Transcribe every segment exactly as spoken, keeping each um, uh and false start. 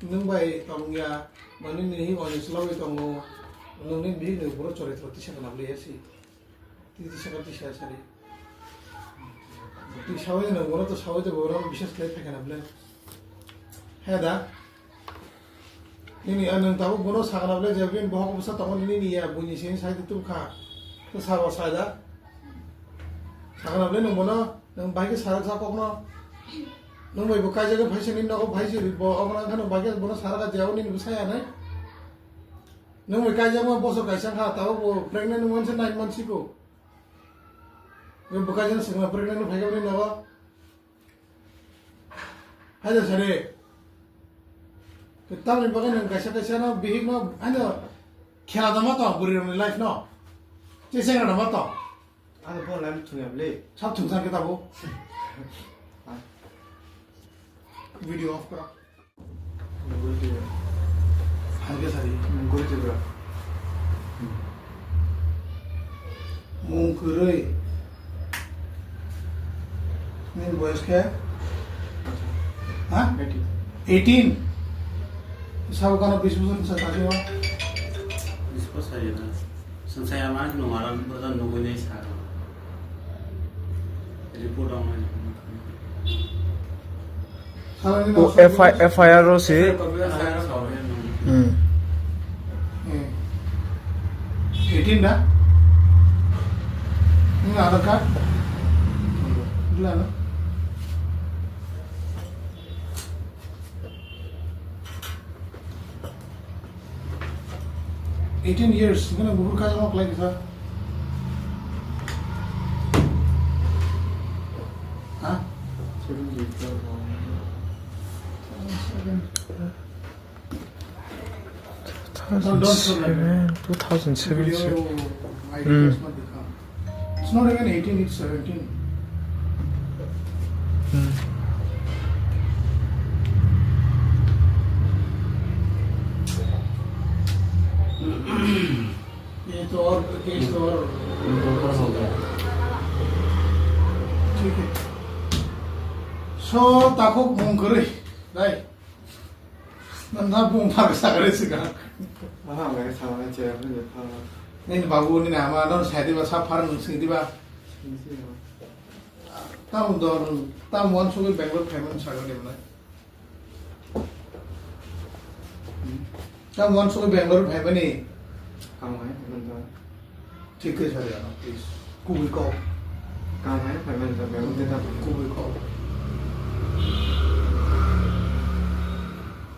Nwng bai tongya, mani nini hi onis logwi tongo, nwng nini bihik ni buro choritro tisa kana bwlai ya si. Tisa ka tisa sari. Twi sawi nwng bono to sawi to bono bises khlai phai kana bwlai. He da? Nini, ah, nwng tabuk bono sakna bwle je bini bohok bwsa tongo nini ya, buini sini sai tubkha. To sabo sai da. Sakna bwle nwng bono, nwng bai khe sarak sa kokno. Nwng bai bo kaijagwi phaisa nini nogo phaisa bo, obo nang khano bai khe bono sarak a je abo nini bwsa ya nai. Nwng bai kaijakma bosor kaisa kha, tabuk bo pregnant wngmani se nine months siko. Bo bwkha jani swkang pregnant wng phaikha bini nogo. Hai da sari. Tamni bagwi nwng kaisa kaisa no bihik no, ano, khela da ma tong bwrwi rokni life no. Che sengra da ma tong. Ano phone line thung ya bwle. Sab thung san kita bo. Video off kora. Hai ke sari. Mung kwrwi. Nini boyos khe? Ha? Eighteen. Sabo kano bis bosor sa tadi o? Bis bosor ya na. Sensei ama nung alam berda nungui nai sa. Report ang nai. F I R o se. Hmm. Eighteen da? Ini Aadhaar card? Gila no? Eighteen years, ini buhur kaisa ma khlai kisa. Ha? Seven years. Two thousand seven, two thousand seven. It's not even eighteen, it's seventeen. Hmm. ये तो और, केस तो और। ठीक है। So, takhuk mung kwrwi, dai. Nang na bung phar sakre sika. Aha, mai sama che, ne pha. Nini babu, nini ama, non sai diba, sa phar nung sing diba. Tam don, tam wan sugui Bangalore payment saga ni mana. Tam wan sugui Bangalore payment ni. Kam hai, payment don. Thik khe sari ano, please. Kubui kok. Kam hai, payment don, Bangalore te tam. Kubui kok.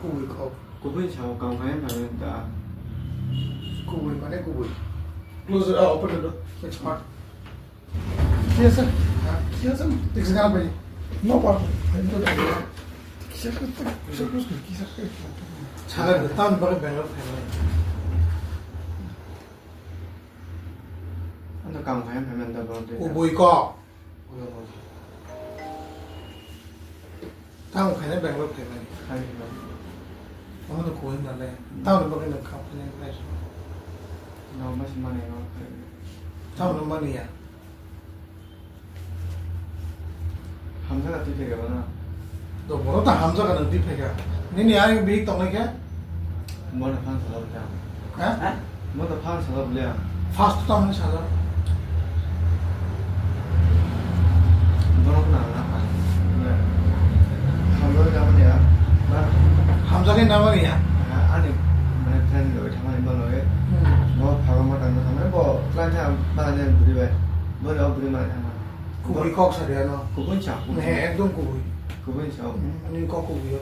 Kubui kok. Kubui sao, kam hai, payment don. Kubui mane kubui. Close, ah, open the door. It's hot. Yes, sir. Yes, sir. Tik se kana pai. No problem. Sir, sir, sir, sir. Sagar, tam bagwi Bangalore phaimani. Ano kam khaina phaimani da bro. Kubui kok. Tamo khaina Bangalore phaimani. Khai no. Omo no koi na le. Tamo no bagwi no kam khaina khai. No mas mane no. Tamo no mani ya. Hamjak twi phai kha na. To boro ta hamjak nang twi phai kha. Nini ani bihik tongnai khe? Bono phan sala bwle ang. Ha? Bono phan sala bwle ang. First to tamni sala. Bono khna na. Hamjak na mani ya. Hamjak na mani ya. Ani mane friend loi thamani bono. Hmm. Bo phago ma tang thamani bo klan tha ba ne buri bai. Bono buri ma thamani. Kubui kok sa dia no. Kubui sa, kubui. He, ekdom kubui. Kubui sa. Hmm, ani kok kubui yo.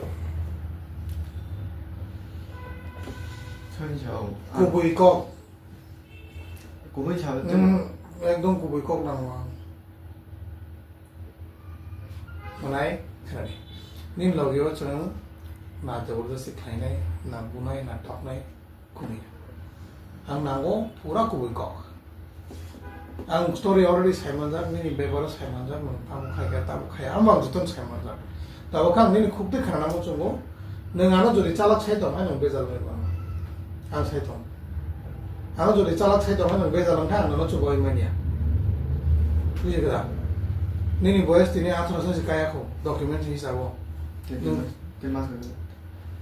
Sani sa. Kubui kok. Kubui sa. Hmm, ekdom kubui kok nang ma. Manai, khani. Nin logi o chwng na jabardasti khlainai, na bunai, na toknai. Kubui. Ang nango pura kubui kok. Ang story already saimanjak, nini bebaro saimanjak, nwng tamo khai kha, tamo khai, ang bang jotono saimanjak. Tabuk ang nini khuk twi khna nango chungo, nwng ano jodi chalak sai tong, hai nwng bejal bai mano. Ang sai tong. Ano jodi chalak sai tong, hai nwng bejal wngkha, ang nono chubai manya. Bujikha da? Nini boyes tini atharo se kaya kho, document hisabo. Nwng Tei mas, tei mas.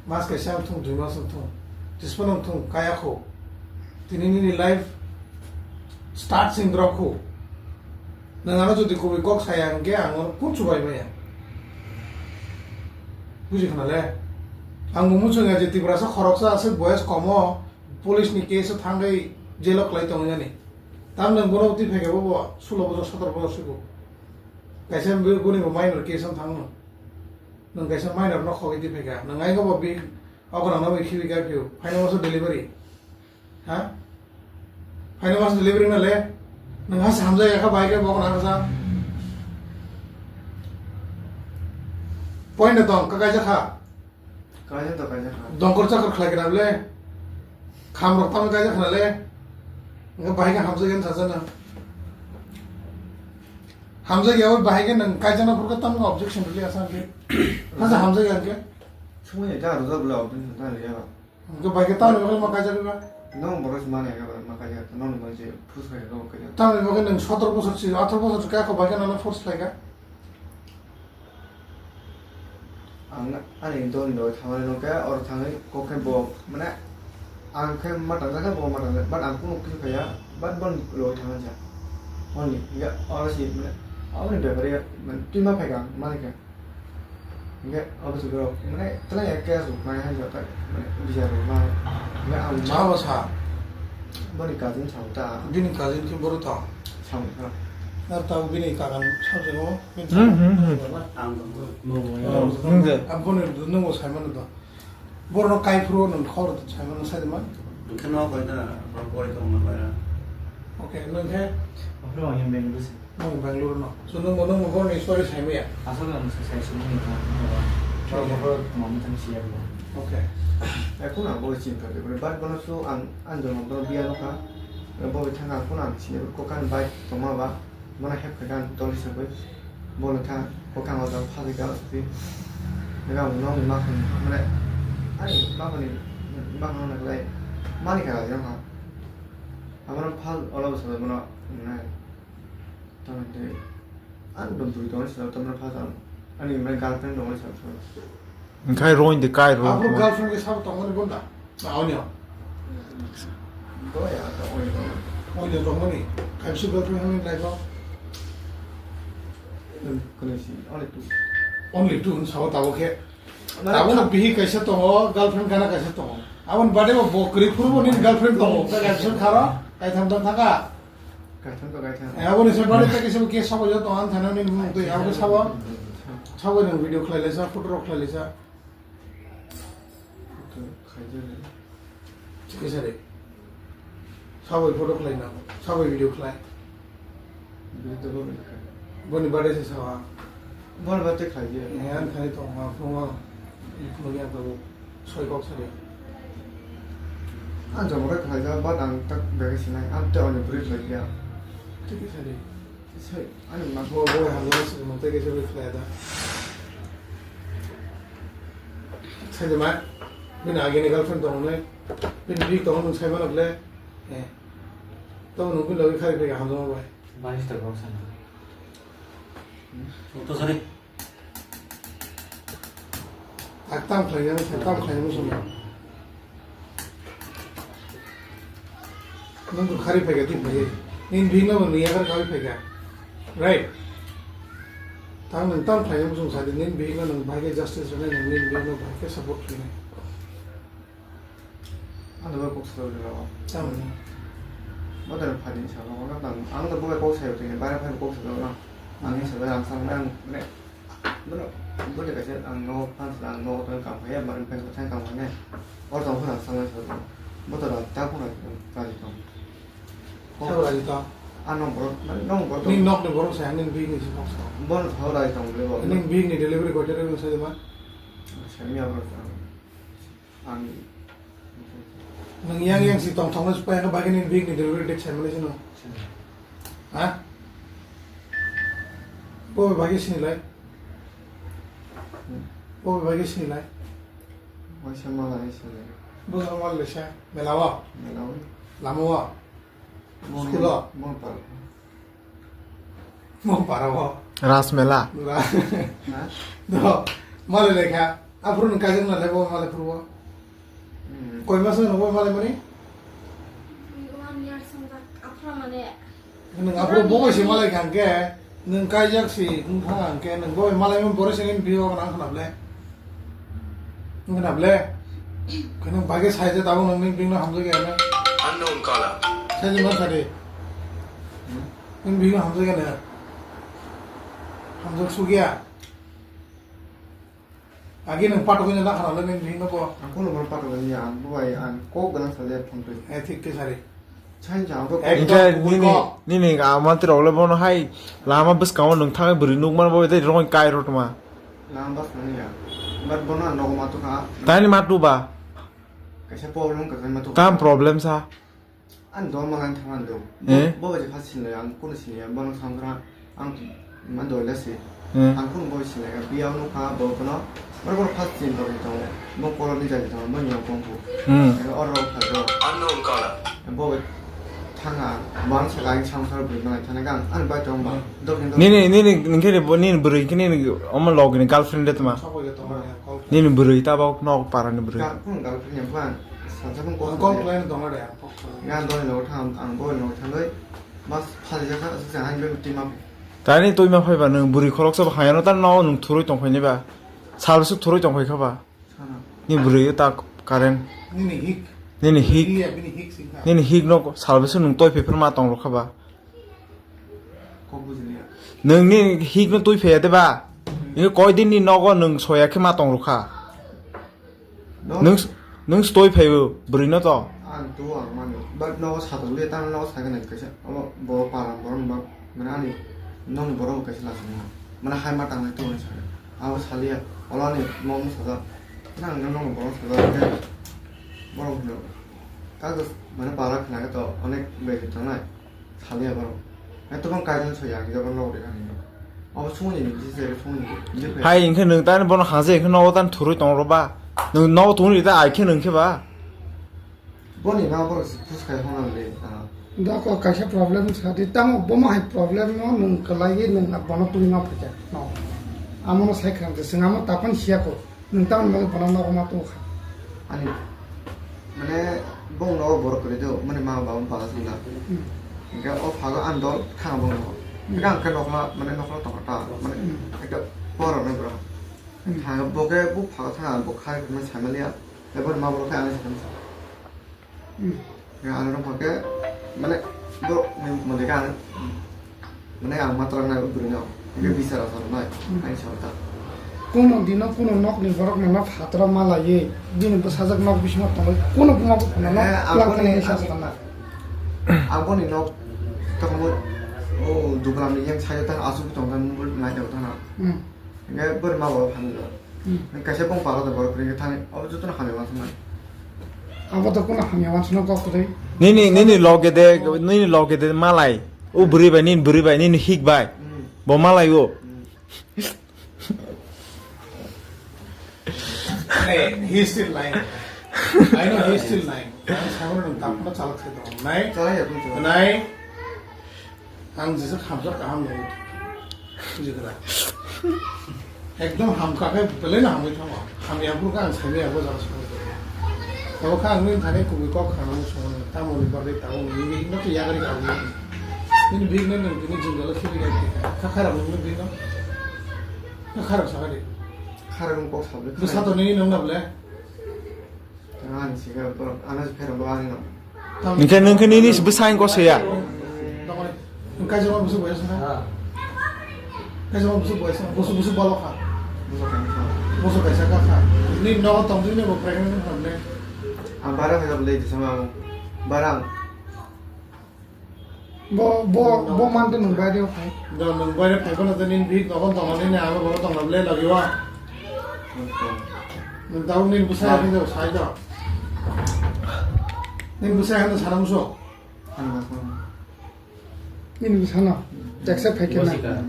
Mas kaisa wng thung, dui mas wng thung, tisphano wng thung, kaya kho. Tini nini life start sing drop kho. Nwng ano jodi kubui kok saya hwnkhe ang ano kun chubai maya. Buji khna le? Ang bo muchung ya je Tiprasa khoroksa aswk boyes komo police ni case o thangwi jail o kwlai tongwi nani. Tamni nwng bono twi phaikhe bo bo sulo bojor sotoro bojor sigo. Kaisa bo-, boni bo minor case o thangno. Nwng kaisa minor no khogwi twi phaikha. Nwng aigo bo big, oko nangno bai khibi kha phio. Phaino masa delivery. Ha? Phaino masa delivery na le? Nwng hasa hamjak ya kha bai khe bo nang sa. Point na tong, ka kaisa kha. Kaisa to kaisa kha. Dongkor chakor khlai kha le? Kham rok tamo kaisa kha le? Nga bai khe hamjak ya sa sa na. Hamjak ya bai khe nwng kaisa na phur kha tamo objection rili asa khe. Hasa hamjak ya khe. Sumui ta rwjak bwla objection ta rwjak. Hwnkhe bai khe tamni bagwi ma kaijagwi ba? Nong borok se mani khe ma kaijak, nong ni manje force khaijak, nong kaijak. Tamni bagwi nwng sotoro bosor si, atharo bosor si kaya kho bai khe nono force khlai kha? Ang ani dol ni bagwi thangmani nong khe oro thangwi kok khe bo, mane, ang khe ma tangjak khe bo ma tangjak, but ang kunu khe phaiya, but boni logi thangmani sa. Hwnwi, hwnkhe oro si, mane, aboni bepari, mane, twi ma phai kha, mani khe. Hingke obo se borok, mane, twlai ya case rok nai hai jota, mane, bichar rok nai. Hingke ang ma Chabo sa. Boni cousin sa ta. Bini cousin khe boro tong. Sa wngkha. Ar tabo bini kakan sabjak o, bini Hmm, hmm, hmm. Ang tong. Oh, Hmm, je. Aboni nungbo sai mano to. Borok no kai phuru nwng khor sai mano sai de man. Hingke no koi da, boro koi tong na koi da. Okay, nwng khe? Ophro ang yang Bangalore se. Nwng Bangalore no. So nwng, nwng borok ni story sai maya? Asal ang sai, sai sini ni kan. Thik. Borok borok tong mani tang siya bo. Okay. Ekun ang bo chinta de, but bono so ang, ang jono bono biya no kha. Bo thang ang kun ang sini ko kan bai tong ma ba. Bono hep kha kan toli sagwi. Bono kha ko kan o jang phagwi ka si. Ega ang no ma khan mane. Ai ma khan ni ma khan na lai. Mani kha jang ha. Abono phal ola bwsajak bono wngnai. Tamoni tei ang dum bwrwi tongmani salo tamni phal ang ani mane girlfriend tongmani salo. Wngkhai roin de kai ro. Abo girlfriend ke sabo tongmani bonda. Na onyo. Boya ta onyo. Onyo tongmani. Kaisa girlfriend hani life o. Kone si only two. Only two sabo tabo khe. Mane Tabuk tha- bihi kaisa tongo, girlfriend gana kaisa tongo. Aboni bade bo, bo kwrwi phuru bo nini girlfriend tongo. Kaisa kharo, kaitham tang thaka. Kaitham to kaitham. Eh, aboni se bade ta kaisa bo case sabo jo tongo, ang thana nini mung twi, abo sabo. Sabo nang video khlai laisa, photo rok khlai laisa. Photo khlai jani. Kisa de. Sabai photo khlai na, sabai video khlai. Video to boni kha. Boni bade se sawa. Boni bade khlai je. Eh, ang khai tong ma, phung ma. Phung ya to soi kok sari. Ang jamo khe khlai ja, but ang tak bege sinai, ang te oni bridge lagi ya. Thik sari. Sai, ani ma bo bo hamjak se mo tei kaisa bai khlai da. Sai de ma, bini agini girlfriend tong nai, bini bik tong nung sai mano ble. Eh. To nung bini logi khari phai hamjak bai. Bani sta kok sana. To sari. Ak tam khlai yang, tam khlai mo sung. Nung tu khari phai ga, tu phai. Nin bing no nung yagar kawai phai ga. Right. Tang nung tam khlai mo sung sa di, nin bing no nung bhai ke justice rwnai, nung nin bing no bhai ke support rwnai. Ano ba kok sa rwnai. Tam. Mo ta phai ni sa, mo na tang, ang ta bo kok sa rwnai, bara phai kok sa rwnai. Ang ni sa, ang sa, ang ne. Bono, bono kaisa ang nogo phan sala, ang nogo tong kam khe, mani phan sala thang kam khe, or tong phano ang salai sala. Bo to rang ta phano kaji tong. Sabo raji tong. Ah, nong borok, mani nong borok tong. Ni nok ni borok sa, ni bini si nok sa. Bono sabo raji tong le bo. Ni bini delivery kotor ni sa ma. Sami abro tong. Ang. Nwng yang yang si tong thoknai se paiya khe bagwi nini bihik ni delivery date sai manwi se no. Ha? Bo bai bagwi sini lai. Bo bai bagwi sini lai. Waisa malai se lai. Bo bai malai se. Mela o. Mela o. Lama o. School o. Mo para. Mo para o. Rasmela. Ra-, ha? Do, malai lekha. Aphuru nwng kaijak na le bo malai phuru bo. Hmm. Koi mas nwng bo malai mani? One year swngjak aphuru mane. Nwng aphuru bo bai se malai kha hwnkhe, nwng kaijak si wng thang hwnkhe, nwng bo bai malai mani borok se nini biyo nang khna ble. Wng khna ble. Khe nwng bai khe sai je tabuk nwng nini bini hamjak ya na. Unknown caller. Sai je ma sai de. Nini bini hamjak ya na. Hamjak suk ya. Agi nwng patok wngya na khana le nini bini no bo. Ang kono bono patok wngya, ang bo bai ang kok gana sa le phone twi. Eh, thik khe sari. Chai ja ang to. Ekdom Hingke kubui nini, kok. Nini a mantri rok le bono hai lama bwskango nwng thangwi bwrwi nukmano bo tei rongni kai rw tongma. Lama bwskango ya. But bono ang nogo ma tukha. Tani ma tuba? Kaisa problem kaisa ma tukha. Tam problem sa? Ang dol mangan thangman do. Eh? Bo, bo je first sinlai ang kono sinlai ang bono samsra ang man dol da si. Eh. Ang kono bo sinlai ang biya no kha bo kono. Oro kono first sin dol to. Bo kolo ni jai to bo nyong kong ko. Hmm. Oro kha do. Unknown caller. Bo thanga man sa ang samsra bui mangan thana gang ang bai to ba. Dol ni dol. Nini, nini, nini khe bo nini bwrwi khe nini omo log ni girlfriend de tma. Nini bwrwi ta bo nok para ni bwrwi. Ga-, hmm, girlfriend yang bang. Sansa bang Ang kok kok ya. Lain dong ada ya. Ngan doi lo thang, ang boi lo thang doi. Mas phali jakha, asuk se hain be tima. Tani twi ma phai ba nwng bwrwi khoroksa bo hayano ta no nwng thurui tong phai ni ba. Sal bwswk thurui tong phai kha ba. Sana. Ni bwrwi ta current. Nini hik. Nini hik. Iya, bini hik sing kha. Nini hik no sal bwswk nwng toi phai phai ma tong rw kha ba. Kok bujiliya. Nwng ni hik no twi phai ya de ba. Ini koi din ni nogo nwng soya khe ma tong rw kha. No. Nwng s-, nwng stoi phaio bwrwi no to? Ang tu ang mani. But no satok le tang no sa gana kaisa. Abo bo param borom ba. Mana ani nong borom kaisa la sini. Mana hai ma tang tu sa. Abo salia. Ola ni mom sa. Nang nong borom sa. Borom no. Kago mana para khna to onek be tanai. Saliya borok. Etobang kaitor soya, ang jabon log de kani. Abo sumuni ni bisi sere sumuni ni. Hai, hingke nwng tani bono hangse, hingke nogo tani thurui tong rw ba. Nwng nogo thurui ta ai khe nwng khe ba. Boni ma borok si phus khai hona le, ah. Doko kaisa problem sa di, tamo bomo hai problem no nwng kwlai ye nwng bono tungma phaikha. No. Amo no sai khang de, swng amo tapan siya ko. Nwng tamoni bagwi bono nogo ma tongkha? Ani, mane, bong nogo borok kwrwi do, mane ma baba bala songda. Hmm. Hingke o phago ang dol thanga bong nogo. Hmm. Hingke ang khe nokla, mane nokla tongkha ta, mane, hmm, ekta porok nai borok. Hmm. Thanga bo khe bo phago thanga bo khai mane saimaliya, ebo ma borok khe ani sakha. Hmm. Ya, ano rok hake, mane, bo, mane, mane, ang, mane, ang matra nai bwrwi no, hingke, hmm, bichar asar nai, hmm, ang sa ta. Kuno dino, kuno nokni borok no, no phatro ma laiwi, bini bwsajak nok bisingo tongwi, kuno buma bo kuno no, eh, ang plak boni, ni sa ang, sana. Ang boni nok, tokmo, o, duglam ni yang sayo ta, asuk tong ta, mobile nai ta na. Hmm. Hingke bwrwi ma bo phan do. Hmm. Kaisa bong pala do borok kwrwi thani. Abo jotono hamya wansuknai. Abo to kuno hamya wansukna kok kwrwi. Nini, nini loge de, nini loge de malai. O bwrwi bai, nini bwrwi bai, nini hik bai. Hmm. Bo malai o. Hmm. Hey, he's still lying. I know he's still lying. Ang sabono nang tapno chalak se dong. Nai? Chalak ya, pun chalak. Nai? Ang jesa khamjak kaham nai. Bujikha da? Ekdom hamkha khe belai no hamwi thango. Hamya bwrwkhe ang saimaya bo jaga songwi tongmani. Abo khe ang nini thani kubui kok khanani songmani. Tamoni bagwi tabukni nini bihikno twi yakarwi kabwi. Nini bihikno nwng tini jwngjalo khibi nai twi kha. Kha kharap nini bihikno? Kha kharap sakha di. Kharap wng kok sabwi bwsa kharap. To nini nwng na ble? Ani sikhe borok, ano se pherang bo ani no. Hingke nwng khe nini bwsai ko saya. Kaisa ma bwswk bai songkha? Kaisa ma bwswk bai songkha? Bwswk, bwswk balo kha? Bwswk kaisa. Bwswk kaisa kha kha. Ni nogo tong twi ni bo pregnant wng kha ne? Ang bara kha le di sama bara. Bo, bo, bo mante nwng baire phai. Do nwng baire phai bono to nini bihik nogo tongmani ni abo bo tongla ble lagi wa. Nwng tabuk nini bwsai ya khe sai do. Nini bwsai ya khe sana muso. Nini bwsano. Teksa phai khe na.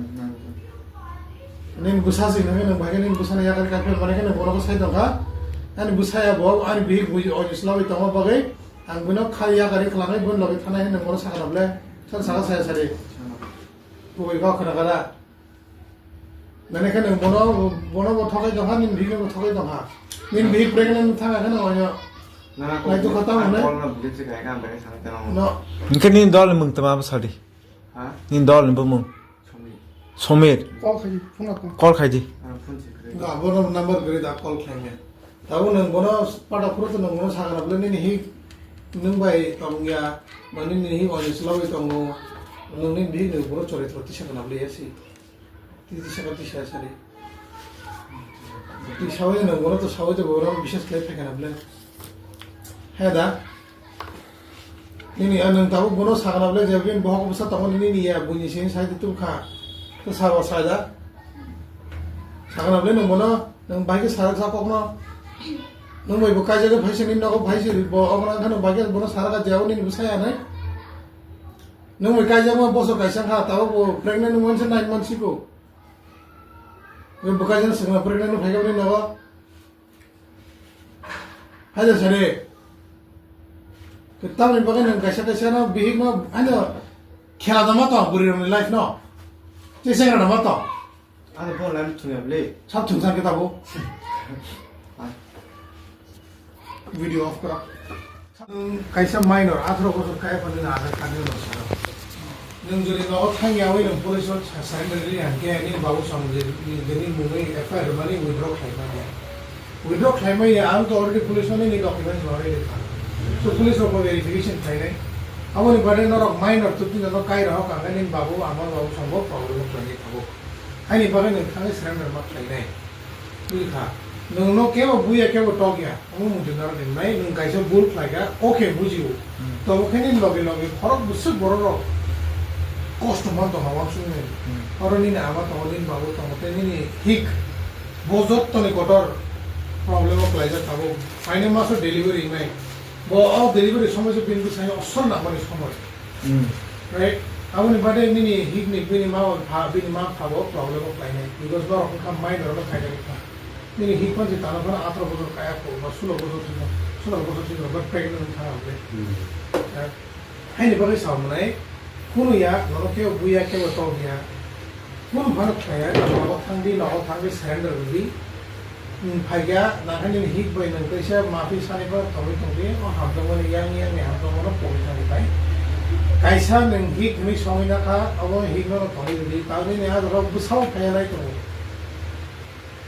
Nini bwsa si nini nwng bai khe nini bwsano yakar kar khe mane khe nwng bono sai tongkha. Ani bwsai ya bo ani bihik bui o islawi tongma bagwi. Ang bino khai ya gari khlangwi bini logi thanai hinwi bono sakha na ble. Sar sakha saya sari. Kubui kok khna kara. Nani khe nwng bono, bono bo thokai tongkha, nini bihik no bo thokai tongkha. Nini bihik pregnant thang khe nwng oino. Nana ko nai to kha tamo ne? Call no bihik se khai kha, ang bai sana tamo. No. Hingke nini dol ni mung tama bwsadi? Ha? Nini dol ni bumung? Somir. Somir. Call khai, phone ko. Call khai di. Ah, phone se khai. Ga bono number gari da call khai ne. Tabuk nwng bono pata phuru to nwng bono sakha na bwle nini hik nwng bai tong ya, ba nini hik oino chwlagwi tongo, nwng nini bihik ni bono choritro tisa kana bwle ya si. Tisa tisa ka tisa sari. Twi sawi nwng bono to sawi to bono bises khlai phaikha na bwle. He da? Nini a nwng tabuk bono sakha na bwle je bini bohok bwsa tongo nini ya buini sini sai tubkha. To sabo sai da. Sakha na bwle nwng bono nwng bai khe sarak sa kokno. Nwng bai bo kaijagwi phaisa nini nogo phaisa bo ogra wngkha nwng bai khe bono sarak a je abo nini bwsa ya nai. Nwng bai kaijakma bosor kaisa wngkha tabuk bo pregnant wngmani se nine months siko. Nwng bo kaijak swkang pregnant wngkha bini nogo. Haida sare. Tamni bagwi nwng kaisa kaisa no bihik no ano khela da ma to bwrwi rokni life no. Che sengra da ma to. Ano bo lam thungya bwle. Sab thung sang kita bo. Video off kora. Nwng kaisa minor, atharo bosor kaya phano nwng Aadhaar card ni no sano. Nwng jodi nogo thangya wi nwng police o sa-, surrender ri hwnkhe nini babu song je, je nini mungwi F I R rwmani withdraw khlai manya. Withdraw khlai manya, ang to already police o nini documents already rwkha. So police rok bo verification khlainai. Aboni bade norok minor tubtino no kai rohok ang nini babu ama babu song bo problem khlainai tabuk. Haini bagwi nwng thangwi surrender ma khlainai. Bwkha, nwngno kebo buya, kebo tokya, omo muchungna rok hinmai, nwng kaisa bul khlaikha, okay, bujio. Hmm. Tobo khe nini loge loge khorok bwswk borok rok kosto man tongkha wansukmani. Hmm. Oro nini ama tongo, nini babu tongo, tei nini hik. Bo jottoni kotor problem o klaijak tabuk. Phaini maso delivery hinmai. Bo o delivery somoi se bini bwsai osol nangmani somoi. Hmm. Right? Aboni bade nini hik ni bini ma pha, bini ma pha bo problem o khlainai. Because norok wngkha minor no khainai wngkha. Nini hik pansi tano phano atro bojor kaya kho, ba sulo bojor sino, sulo bojor sino, ba pregnant wngkha hwnwi. Hmm. Ha? Haini bagwi sa mwnai, kunu ya, nono kebo buya, kebo tokya. Kunu phano khlaiya, nogo thangdi, nogo thangdi, surrender rwdi. Hmm, phaikha, nangkhe nini hik bai nwng kaisa mapi sani phano tongwi tongdi, o hamjakmani yang yang ni hamjakmano pogwi thangdi bai. Kaisa nwng hik hwnwi songwi nakha, obo hik no tongwi rwdi, tabuk nini ah jaga bwsao phaiya nai tongo.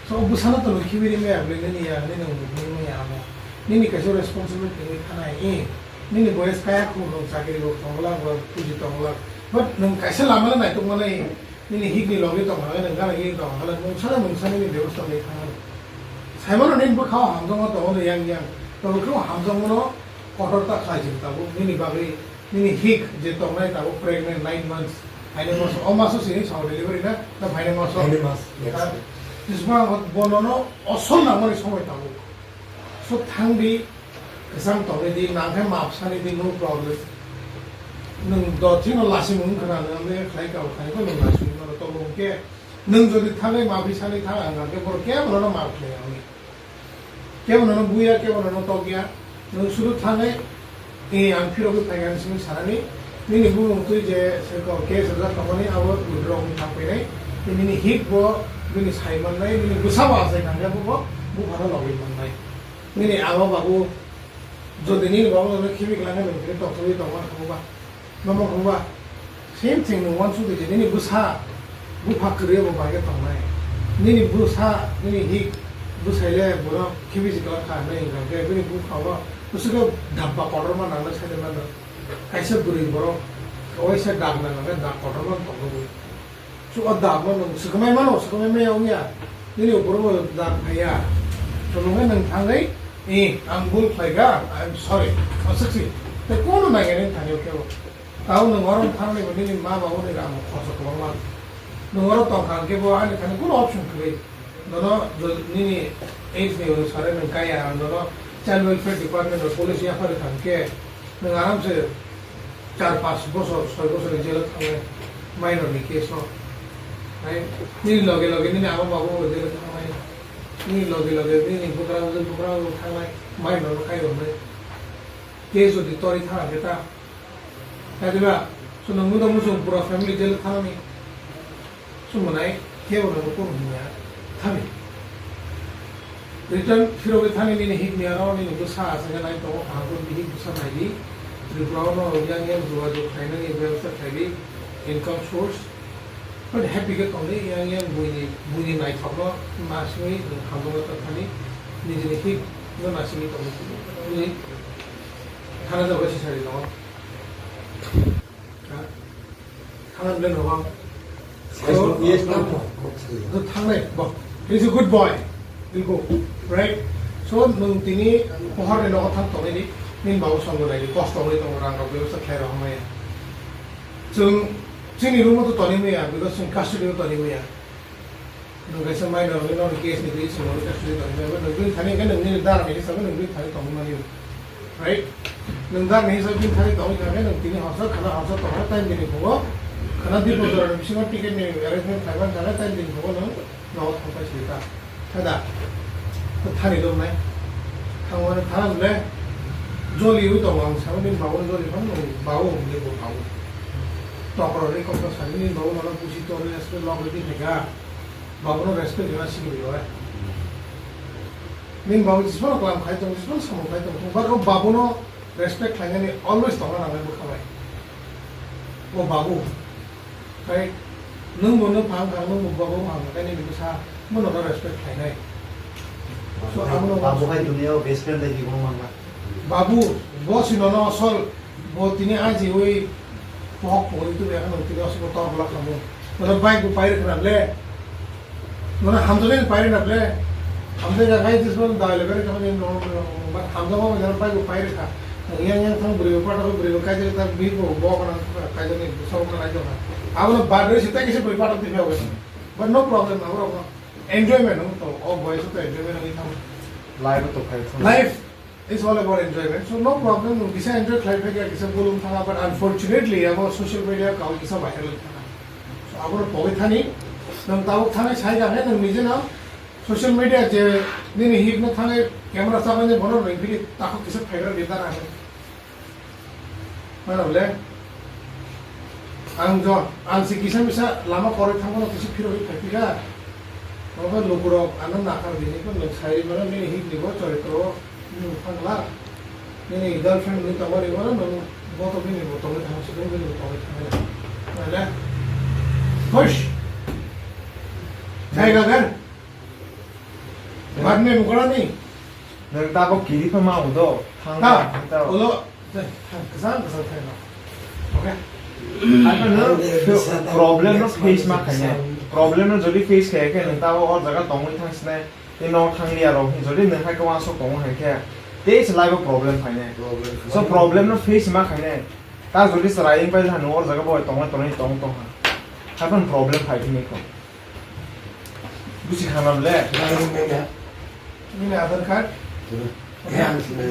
So, bwsano to nukhiwi rimaya bwle nini ya, nini nwng nuknwi maya amo. Nini kaisa responsibility wngwi thanai, eh, nini boyes kaya khum nwng chakiri rok tongwlak, ba puji tongwlak. But nwng kaisa lama le naitok manai, nini hik ni logi tong hwnwi nwng gana gini tong hwnwi, nwng sana nwng sana nini bebosta wngwi thangmani. Saimano nini bwkhao hamjakma tongo no yang yang, to bwkhao hamjakmano kotor ta khlai jing tabuk, nini bagwi. Nini hik je tongnai tabuk pregnant nine months, phainai maso, o maso sini sao delivery na, na phainai maso? Phainai mas, yes. Ah, jisma bonono osol nangmani somoi tabuk. So thangdi, kwchang tongwi di, nangkhe maaf sani di, no problem. Nwng dothino lasimung khna, nwng khlai kabo khlai kho, nwng lasimung mano, tongmung khe, nwng jodi thangwi mafi sani thang, ang khe borok kebono maaf khlai ya, ang. Kebo nono buya, kebo nono tokya. Nwng sudu thangwi, eh, ang phirogwi phaikha hinwi sanani. Nini bumung twi je seko case rwjak tongmani abo withdraw wngwi thang phainai. Nini hik bo bini sai mannai, nini bwsa bo achai thangkhe bo, bo buphano logwi mannai. Nini ama babu, jodi nini babu nono khibi kwlangkhe nwng tini tongthokgwi tongma thangba. Nomo hwnba, same thing nwng uansuk di je, nini bwsa, bupha kwrwi bo bai khe tongnai. Nini bwsa, nini hik, bwsai le bono khibi si kwlak kha hinwi hwnkha khe, bini bupha o bwswk khe dabba kotorma nangnai sai mano. Kaisa bwrwi borok, waisa dag nang khe dag kotorma tongwi. So, o dag no nwng swkangmai mano, swkangmai maya wngya. Nini upor bo dag phaiya. To nwng nwng thangwi, eh, ang bul khlaikha, I am sorry. Aswk si. Tei kono nangya nini thani o kebo. Tao nwng oro thangni bo nini ma babu ni rang khorsa kwbangma. Nwng oro tongkha hwnkhe bo ani thani kono option kwrwi. Nono jo-, nini age ni onusare nwng kaya, nono child welfare department o police yaphari thangkhe, nwng aramse char panch bosor, soi bosor ni jail o thangnai, minor ni case o. Hai, nini loge loge nini ama babu bo jail o thangnai, nini loge loge nini bwkra bwswk bwkra bo thangnai, minor no khai rwnai. Case jodi tori thana khe ta, hai diba, so nwng no muchung pura family jail o thangnani. Sumonai, Kebo no kunu himya thani. Return phirogwi thani nini himya ro nini bwsa aswk nai tongo kaham khe bihik bwsa naidi. Tripura o no yang yang jogajog khlainani bebostha khlaidi, income source. But happy khe tongdi yang yang buini buini naithokno nasingwi hamjakma thani nijini hik no nasingwi tongdi. Bini thana jagwi sisari tongo. Thana bwle nogo. Yes, no, yes, no. Thangnai bo. He's a good boy. He'll go. Right? So nwng tini pohor ni nogo thang tongnai di. Nini babu songwi nai di. Kosto wngwi tongo, rang rok bebostha khlai rok hamya. Chwng chini room o to toni maya because chwng custody o toni maya. Nwng kaisa minor wngwi nono case ni twi chwng nono custody toni maya. Nwng bini thani khe nwng nini dara ni hisabe nwng bini thani tongwi mani. Right? Nwng dara ni hisabe bini thani tongwi kha khe nwng tini horsa khana horsa tongo time bini phugo. Khana di bojor ni bisingo ticket ni arrangement khlai man kha khe time bini phugo nwng nogo thangpai sili ta. Thada. Thani dong nai. Thangmani thana bole joli ui tongo ang sabo nini babu joli phano babu hwnwi bo babu. Tokro ri kokno sani nini babu nono busi tonwi aswk log ridi theka. Babu no respect rina sigi ri oi. Nini babu jismano kalam khai tongo, jismano samung khai tongo. But o babu no respect khlainani always tongna nangnai bwkha bai. O babu. Khai nwng bo nwng phang kha, nwng bo babu phang kha, nini bwsa bono no respect khlainai. So, abono babu hai duniya o best friend dai dibo mangla. Babu, bo si nono asol, bo tini aji ui pohok pohori tu ya kan tini asol bo tor bola khamu. Nono bike bo pair khna le. Nono hamjaknai pairi na ble. Hamjaknai ka kai jisman dai le bere kama ni no, no, no, but hamjakma mo jana pai ko pairi ka. Yang yang thang beri ko pata ko beri ko kai jai ta bi ko bo kana kai jani so kana kai jana. Abo no bad re sita kisi beri pata ti phe. But no problem, abo no enjoyment no to, o boy so to enjoyment ni thang. Life to khai thang. Life. It's all about enjoyment. So no problem. Nwng kisa enjoy khlai phai kha, kisa bolong thanga, but unfortunately abo social media kau kisa viral thanga. So abo no pogwi thani, nwng tabuk thani sai kha khe nwng nije no social media je nini hik no thani camera chabai ni bono rwng phili takhuk kisa phaigra ni dara. Mana bole? Ang jo, ang si kisa misa lama koroi thangmano kisa phiro hi phaikha. Obo lukurok ano nakar bini ko nwng sai mano nini hik ni bo choritro nwng thangla. Nini girlfriend ni tongmani mano nwng bo to bini bo tongwi thang si bini bo tongwi thang. Mana? Push. Jai gagan. Badme mukarani. Nwng tabuk kiri pha ma udo. Thang ta, thang ta. Ulo. Kwchang kwchang khaino. Okay. Ano no problem no face ma khaine. Problem no jodi face khaya khe nwng tabo o jaga tongwi thang sinai. Tei no thang liya rok hin jodi nwng hai kwma sok tongo hai khe. Tei se life o problem khaine. Problem. So problem no face ma khaine. Ta jodi chwrai wng pai ha nwng o jaga bo tongwi tongwi tong tong ha. Haikhe problem phai phini kho. Busi khana ble. Nini Aadhaar card? Tuna. Okay. Yang sini.